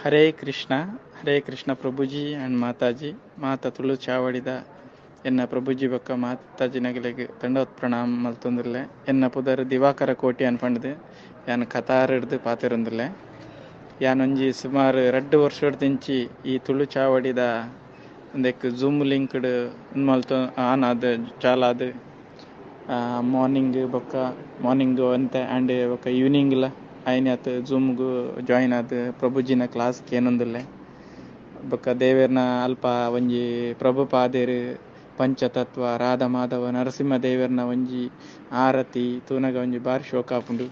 Hare Krishna, Hare Krishna ಪ್ರಭುಜಿ and Mataji. ಮಾತ ತುಳು ಚಾವಡಿದ ಎನ್ನ ಪ್ರಭುಜಿ ಬೊಕ್ಕ ಮಾತಾಜಿ ನಗಲೆಗ್ ದಂಡವತ್ ಪ್ರಣಾಮ ಮಲ್ತೊಂದುಲ್ಲೆ. ಎನ್ನ ಪುದರ್ ದಿವಾಕರ ಕೋಟ್ಯಾನ್ ಪಂಡ್ದ್, ಯಾನ್ ಕತಾರ್ಡ್ದ್ ಪಾತೆರೊಂದುಲ್ಲೆ. ಯಾನೊಂಜಿ ಸುಮಾರು 2 ವರ್ಷೊಡ್ದಿಂಚಿ ಈ ತುಳು ಚಾವಡಿದ ಉಂದೆಕ್ ಝೂಮ್ ಲಿಂಕ್ಡ್ ಉಂದು ಮಲ್ತೊ ಆನ್ ಆದ್ ಚಾಲಾದ್ ಮಾರ್ನಿಂಗ್ ಬೊಕ್ಕ ಮಾರ್ನಿಂಗ್ ಒಂತೆ ಆ್ಯಂಡ್ ಬೊಕ್ಕ ಈವ್ನಿಂಗ್ಲ ಆಯ್ನಾತ್ ಝೂಮ್ಗ್ ಜಾಯಿನ್ ಆದ್ ಪ್ರಭುಜಿನ ಕ್ಲಾಸ್ ಕೇನೊಂದುಲ್ಲೆ. ಬೊಕ್ಕ ದೇವೆರ್ನ ಅಲ್ಪ ಒಂಜಿ ಪ್ರಭುಪಾದೆರ್ ಪಂಚತತ್ವ ರಾಧಾ ಮಾಧವ ನರಸಿಂಹ ದೇವೆರ್ನ ಒಂಜಿ ಆರತಿ ತೂನಗ ಒಂಜಿ ಬಾರಿ ಶೋಕ ಆಪುಂಡು.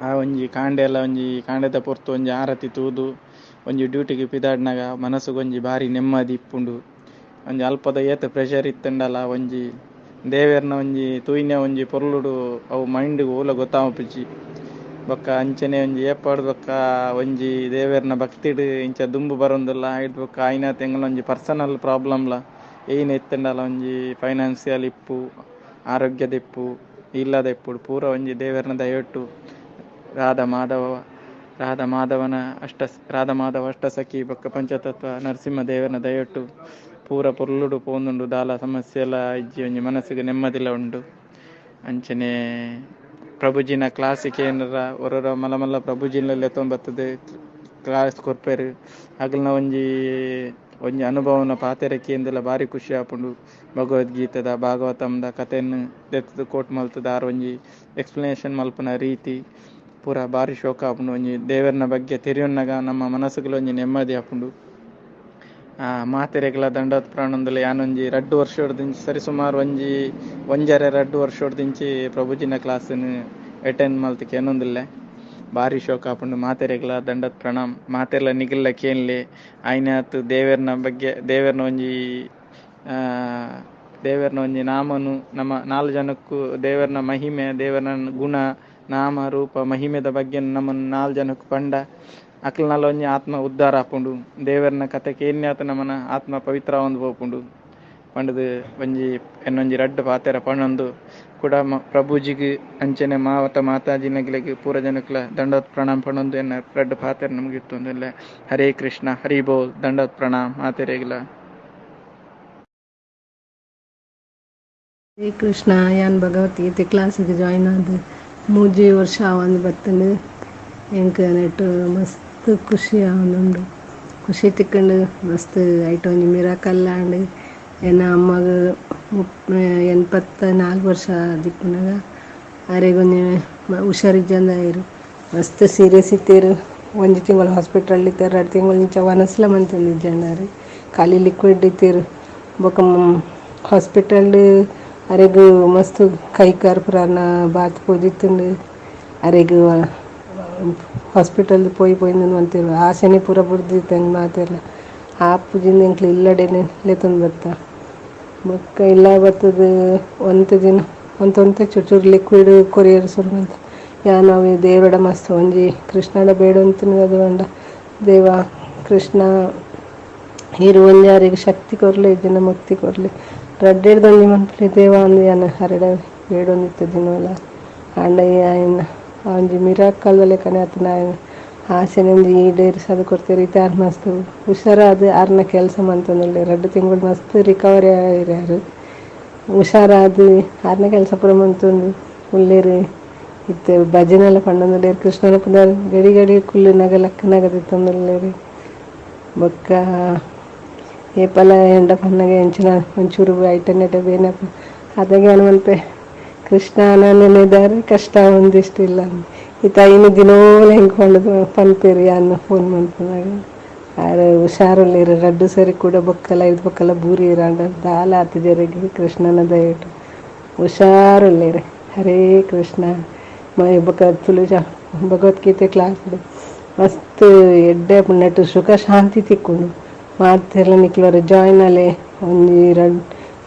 ಆ ಒಂಜಿ ಕಾಂಡೆಲ ಒಂಜಿ ಕಾಂಡೆದ ಪೊರ್ತು ಒಂಜಿ ಆರತಿ ತೂದು ಒಂಜಿ ಡ್ಯೂಟಿಗ್ ಪಿದಾಡ್ನಗ ಮನಸ್ಸುಗೊಂಜಿ ಬಾರಿ ನೆಮ್ಮದಿ ಇಪ್ಪುಂಡು. ಒಂಜಿ ಅಲ್ಪದ ಏತ್ ಪ್ರೆಷರ್ ಇತ್ತ್ಂಡಲ ಒಂಜಿ ದೇವೆರ್ನ ಒಂಜಿ ತೂಯಿನ ಒಂಜಿ ಪೊರ್ಲುಡು ಅವು ಮೈಂಡ್ ಓಲ ಗೊತ್ತಾಪುಜಿ. ಬೊಕ್ಕ ಅಂಚನೆ ಒಂಜಿ ಏಪಾಡ್ ಬೊಕ್ಕ ಒಂಜಿ ದೇವೆರ್ನ ಭಕ್ತಿಡ್ ಇಂಚ ದುಂಬು ಬರೊಂದುಲ್ಲ. ಐಡ್ದ್ ಬೊಕ್ಕ ಆಯ್ನಾತ್ ಎಂಕಲ್ನ ಒಂಜಿ ಪರ್ಸನಲ್ ಪ್ರಾಬ್ಲಮ್ಲ ಏನ್ ಇತ್ತ್ಂಡಲ ಒಂಜಿ ಫೈನಾನ್ಸಿಯಲ್ ಇಪ್ಪು, ಆರೋಗ್ಯದ ಇಪ್ಪು, ಇಲ್ಲದ ಇಪ್ಪುಡು ಪೂರ ಒಂಜಿ ದೇವೆರ್ನ ದಯೊಟ್ಟು ರಾಧಾ ಮಾಧವ ರಾಧಾ ಮಾಧವನ ಅಷ್ಟ ರಾಧಾ ಮಾಧವ ಅಷ್ಟಸಖಿ ಬೊಕ್ಕ ಪಂಚತತ್ವ ನರಸಿಂಹ ದೇವನ ದಯೊಟ್ಟು ಪೂರ ಪೊರ್ಲುಡು ಪೋಂದುಂಡು. ದಾಲ ಸಮಸ್ಯೆಲ ಇಜ್ಜಿ, ಒಂಜಿ ಮನಸ್ಸಿಗೆ ನೆಮ್ಮದಿಲ ಉಂಡು. ಅಂಚನೆ ಪ್ರಭುಜಿನ ಕ್ಲಾಸ್ ಕೇನರ ಒರೊರ ಮಲ್ಲ ಮಲ್ಲ ಪ್ರಭುಜಿನ ಲೆತ್ತೊಂದು ಬತ್ತುದು ಕ್ಲಾಸ್ ಕೊರ್ಪೆರ್. ಅಗಲ್ನ ಒಂಜಿ ಒಂಜಿ ಅನುಭವನ ಪಾತೆರ ಕೇಂದಲ ಬಾರಿ ಖುಷಿ ಆಪುಂಡು. ಭಗವದ್ಗೀತೆದ ಭಾಗವತಂದ ಕಥೆನ್ ದೆತ್ತುದು ಕೋಟ್ ಮಲ್ತುದು ಆರ್ ಒಂಜಿ ಎಕ್ಸ್ಪ್ಲನೇಷನ್ ಮಲ್ಪುನ ರೀತಿ ಪೂರ ಬಾರಿ ಶೋಕ ಆಪುಂಡು. ಒಂಜಿ ದೇವೆರ್ನ ಬಗ್ಗೆ ತೆರಿಯೊನ್ನಗ ನಮ್ಮ ಮನಸ್ಸುಗಳ ಒಂಜಿ ನೆಮ್ಮದಿ ಆಪುಂಡು. ಮಾತೆರೆಗ್ಲ ದಂಡವತ್ ಪ್ರಣೊಂದುಲ್ಲೆ. ಯಾನೊಂಜಿ 2 ವರ್ಷೊಡ್ದಿಂಚಿ ಸರಿಸುಮಾರು ಒಂಜಿ 1.5 2 ವರ್ಷೊಡ್ದಿಂಚಿ ಪ್ರಭುಜಿನ ಕ್ಲಾಸ್ನ್ ಅಟೆಂಡ್ ಮಲ್ತ್ ಕೇನೊಂದುಲ್ಲೆ. ಬಾರಿ ಶೋಕ ಆಪುಂಡು. ಮಾತೆರೆಗ್ಲ ದಂಡವತ್ ಪ್ರಣಾಮ್. ಮಾತೆರ್ಲ ನಿಗಲ್ಲ ಕೇನ್ಲೆ ಆಯ್ನಾತ್ ದೇವೆರ್ನ ಬಗ್ಗೆ ದೇವೆರ್ನ ಒಂಜಿ ದೇವೆರ್ನ ಒಂಜಿ ನಾಮನು ನಮ್ಮ 4 ಜನಕ್ಕೂ ದೇವೆರ್ನ ಮಹಿಮೆ ದೇವೆರ್ನ ಗುಣ ನಾಮ ರೂಪ ಮಹಿಮೆದ ಬಗ್ಗೆ ನಮ್ಮನ್ನು 4 ಜನಕ್ಕೂ ಪಂಡ ಅಕ್ಲ್ನಲ ಒಂಜಿ ಆತ್ಮ ಉದ್ಧಾರ ಆಪುಂಡು. ದೇವೆರ್ನ ಕತೆ ಕೇನ್ಯಾತ ನಮನ ಆತ್ಮ ಪವಿತ್ರ ಆವೊಂದು ಪೋಪುಂಡು ಪಂಡುದು ಒಂಜಿ ಎನ್ನೊಂಜಿ 2 ಪಾತೆರ ಪಣೊಂದು ಕೂಡ ಪ್ರಭುಜಿಗ್ ಅಂಚನೆ ಮಾವತ ಮಾತಾಜಿನಗ್ಲೆಗ್ ಪೂರ ಜನಕ್ಲ ದಂಡವತ್ ಪ್ರಣಾಮ ಪಣೊಂದು ಎನ್ನ 2 ಪಾತೆರ ನಮಗೆ ಇತ್ತೊಂದುಲ್ಲೆ. ಹರೇ ಕೃಷ್ಣ ಹರಿ ಬೋಲ್. ದಂಡವತ್ ಪ್ರಣಾಮ ಮಾತೆರೆಗ್ಲ. ಹರೇ ಕೃಷ್ಣ. ಯಾನ್ ಭಗವದ್ಗೀತೆ ಕ್ಲಾಸಿಗೆ ಜಾಯಿನ್ ಆದ್ 3 ವರ್ಷ ಆವೊಂದು ಬತ್ತುಂಡು. ಎಂಕ್ ನೆಟ್ ಮಸ್ತ್ ಖುಷಿ ಆವೊಂದುಂಡು, ಖುಷಿ ತಿಕ್ಕುಂಡು ಮಸ್ತ್. ಐಟ್ ಒಂಜಿ ಮಿರಾಕಲ್ ಆಂಡ್. ಎನ್ನ ಅಮ್ಮಗ್ 84 ವರ್ಷ ದಿಪ್ಪುನಗ ಅರೆಗೊಂಜಿ ಹುಷಾರಿಜ್ಜಂದಾಯೆರ್, ಮಸ್ತ್ ಸೀರಿಯಸ್ ಇತ್ತೆರ್. 1 ತಿಂಗಳು ಹಾಸ್ಪಿಟಲ್ ಇತ್ತೆರ್, 2 ತಿಂಗಳು ಇಂಚ ವನಸ್ಲ ಮಂತೊಂದಿಜ್ಜಂಡಾರ್, ಖಾಲಿ ಲಿಕ್ವಿಡ್ ಇತ್ತೆರ್. ಬೊಕ್ಕ ಹಾಸ್ಪಿಟಲ್ ಅರೆಗ್ ಮಸ್ತ್ ಕೈ ಕಾರ್ ಪುರಾನ ಬಾತ್ ಪೋದಿತ್ತುಂಡು. ಅರೆಗ್ ಹಾಸ್ಪಿಟಲ್ ಪೋಯಿ ಪೋಯಿಂದು ಮಂತೆರ್, ಆಸೆನೆ ಪೂರ ಬುಡ್ದಿತ್ತಂಗ್ ಮಾತೆರ್ಲ. ಆಪುಜಿಂದ ಎಂಕ್ಲು ಇಲ್ಲಡೆನೆ ಲೆತ್ತೊಂದು ಬತ್ತ. ಬೊಕ್ಕ ಇಲ್ಲ ಬತ್ತದು ಒಂತೆ ದಿನ ಒಂತೊಂತೆ ಚೂರು ಚೂರು ಲಿಕ್ವಿಡ್ ಕೊರಿಯರ್ ಶುರು ಮಂತ. ಯಾನ್ ಅವು ದೇವಡ ಮಸ್ತ್ ಒಂಜಿ ಕೃಷ್ಣಡ ಬೇಡೊಂತಿನ ಅದು ಪಂಡ, ದೇವ ಕೃಷ್ಣ ಈರ್ ಒಂಜಿ ಅರೆಗ್ ಶಕ್ತಿ ಕೊರ್ಲೆ, ಇಜ್ಜಿಂಡ ಮುಕ್ತಿ ಕೊರ್ಲೆ, ರಡ್ಡೆಡ್ದ್ ಒಂಜಿ ಮನ್ಪುಲೆ ದೇವ ಅಂದ್ ಯಾನ್ ಅರೆಡ ಬೇಡೊಂದಿತ್ತೆ ದಿನೋಲ. ಆಂಡ ಆಯನ ಒಂಜಿ ಮಿರಾಕಲ್ ದ ಲೆಕ್ಕನೆ ಆತುಂಡ. ಆಯನ ಆಸೆನೆ ಒಂಜಿ ಈಡೇರಿಸಾದ್ ಕೊರ್ತೆರ್. ಇತ್ತೆ ಆರ್ ಮಸ್ತ್ ಹುಷಾರಾದ್ ಆರ್ನ ಕೆಲಸ ಮಂತೊಂದುಲ್ಲೆರ್. 2 ತಿಂಗಳು ಮಸ್ತ್ ರಿಕವರಿ ಆಯೆರ್. ಆರ್ ಹುಷಾರಾದ್ ಆರ್ನ ಕೆಲಸ ಪೂರ ಮಂತೊಂದು ಉಲ್ಲೆರ್. ಇತ್ತೆ ಭಜನೆಲ ಪಂಡೊಂದುಲ್ಲೆರ್. ಕೃಷ್ಣನ ಪುದರ್ ಗಡಿ ಗಡಿ ಕುಲ್ಲುನಗ ಲಕ್ಕುನಗ ದೆತ್ತೊಂದುಲ್ಲೆರ್. ಬೊಕ್ಕ ಏಪಲ ಎಂಡ ಪನ್ನಗ ಎಂಚಿನ ಒಂಚೂರು ಐಟನೆಟ ಬೇನಪ್ಪ ಅದಾಗ ಯಾನ್ ಮನ್ಪೆ ಕೃಷ್ಣ ನೆನೆದಾರೆ ಕಷ್ಟ ಒಂದಿಷ್ಟು ಇಲ್ಲ. ಇತ್ತ 5 ದಿನೋಲ ಹೆಂಗೆ ಪಂಡುದು ಪನ್ಪೆರ್ ಯಾನ್ ಫೋನ್ ಮನ್ಪುನಗ. ಆರ್ ಹುಷಾರುಲ್ಲೆರ್. 2 ಸರಿ ಕೂಡ ಬೊಕ್ಕಲ ಐದು ಬೊಕ್ಕಲ ಬೂರಿಯೆರ್. ಆಂಡ ದಾಲ ಆತಿಜೆರೆಗ್ ಕೃಷ್ಣನ ದಯೆಟ್ ಹುಷಾರುಲ್ಲೆರ್. ಹರೇ ಕೃಷ್ಣ. ಬೊಕ್ಕ ತುಳು ಭಗವದ್ಗೀತೆ ಕ್ಲಾಸ್ ಮಸ್ತ್ ಎಡ್ಡೆ ಪುಂಡಟ್ ಸುಖ ಶಾಂತಿ ತಿಕ್ಕುಂಡು. ಮಾತೆರ್ಲ ನಿಕ್ಲೊರ ಜಾಯಿನ್ ಆಲೆ ಒಂಜಿ 2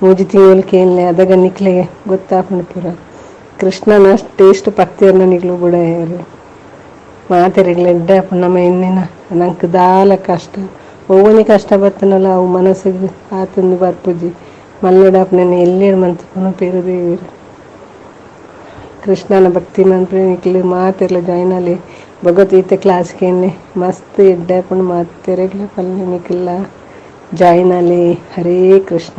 3 ತಿಂಗಳು ಕೇನ್ಲೆ, ಅದಗ ನಿಕ್ಲೆ ಗೊತ್ತಾಪುಂಡು ಪೂರ. ಕೃಷ್ಣನ ಟೇಸ್ಟ್ ಪತ್ತೇರ್ನ ನಿಕ್ಲು ಬುಡಯೆರ್. ಮಾತೆರೆಗ್ಲ ಎಡ್ಡೆ ಆಪುಂಡು. ನಮ ಎನ್ನಿನ ನಂಕ್ ದಾಲ ಕಷ್ಟ ಒವ್ವೊಂಜಿ ಕಷ್ಟ ಬತ್ತುಂಡಲ ಅವು ಮನಸ್ಸಿಗ್ ಆತುಂದು ಬರ್ಪುಜಿ. ಮಲ್ಲೆಡಾಪುನೆನ್ ಎಲ್ಲೆಡ್ ಮಂತ್ ಪನಪೆರ್ ದೇವೆರ್. ಕೃಷ್ಣನ ಭಕ್ತಿ ಮನ್ಪುನೆ ನಿಕ್ಲು ಮಾತೆರ್ಲ ಜಾಯಿನ್ ಆಲೆ. ಭಗವದ್ಗೀತೆ ಕ್ಲಾಸ್ ಕೇನ್ಲೆ ಮಸ್ತ್ ಎಡ್ಡೆ ಆಪುಂಡು ಮಾತೆರೆಗ್ಲ ಪನ್ಲೆ ನಿಕುಲ್ಲ ಜಾಯಿನ್ ಆಲೆ. ಹರೇ ಕೃಷ್ಣ.